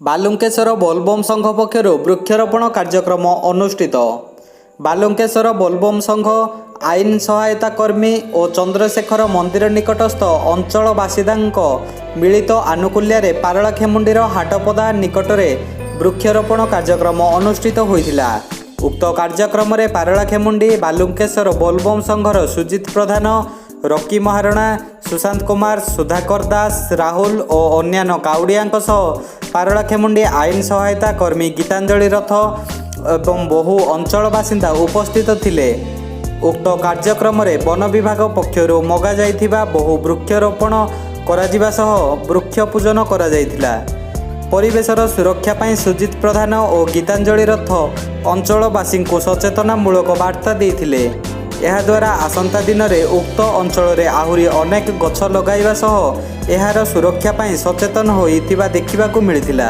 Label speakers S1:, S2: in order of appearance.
S1: ବାଲୁଙ୍କେଶ୍ୱର ବୋଲବମ୍ ସଂଘ ପକ୍ଷରୁ ବୃକ୍ଷରୋପଣ କାର୍ଯ୍ୟକ୍ରମ ଅନୁଷ୍ଠିତ। ବାଲୁଙ୍କେଶ୍ୱର ବୋଲବମ୍ ସଂଘ, ଆଇନ ସହାୟତା କର୍ମୀ ଓ ଚନ୍ଦ୍ରଶେଖର ମନ୍ଦିର ନିକଟସ୍ଥ ଅଞ୍ଚଳ ବାସିନ୍ଦାଙ୍କ ମିଳିତ ଆନୁକୂଲ୍ୟରେ ପାରଳାଖେମୁଣ୍ଡିର ହାଟପଦା ନିକଟରେ ବୃକ୍ଷରୋପଣ କାର୍ଯ୍ୟକ୍ରମ ଅନୁଷ୍ଠିତ ହୋଇଥିଲା। ଉକ୍ତ କାର୍ଯ୍ୟକ୍ରମରେ ପାରଳାଖେମୁଣ୍ଡି ବାଲୁଙ୍କେଶ୍ୱର ବୋଲବମ୍ ସଂଘର ସୁଜିତ ପ୍ରଧାନ, ରକି ମହାରଣା, ସୁଶାନ୍ତ କୁମାର, ସୁଧାକର ଦାସ, ରାହୁଲ ଓ ଅନ୍ୟାନ୍ୟ କାଉଡ଼ିଆଙ୍କ ସହ ପାରଳାଖେମୁଣ୍ଡି ଆଇନ ସହାୟତା କର୍ମୀ ଗୀତାଞ୍ଜଳି ରଥ ଏବଂ ବହୁ ଅଞ୍ଚଳ ବାସିନ୍ଦା ଉପସ୍ଥିତ ଥିଲେ। ଉକ୍ତ କାର୍ଯ୍ୟକ୍ରମରେ ବନ ବିଭାଗ ପକ୍ଷରୁ ମଗାଯାଇଥିବା ବହୁ ବୃକ୍ଷରୋପଣ କରାଯିବା ସହ ବୃକ୍ଷ ପୂଜନ କରାଯାଇଥିଲା। ପରିବେଶର ସୁରକ୍ଷା ପାଇଁ ସୁଜିତ ପ୍ରଧାନ ଓ ଗୀତାଞ୍ଜଳି ରଥ ଅଞ୍ଚଳବାସୀଙ୍କୁ ସଚେତନାମୂଳକ ବାର୍ତ୍ତା ଦେଇଥିଲେ। ଏହାଦ୍ୱାରା ଆସନ୍ତା ଦିନରେ ଉକ୍ତ ଅଞ୍ଚଳରେ ଆହୁରି ଅନେକ ଗଛ ଲଗାଇବା ସହ ଏହାର ସୁରକ୍ଷା ପାଇଁ ସଚେତନ ହୋଇଥିବା ଦେଖିବାକୁ ମିଳିଥିଲା।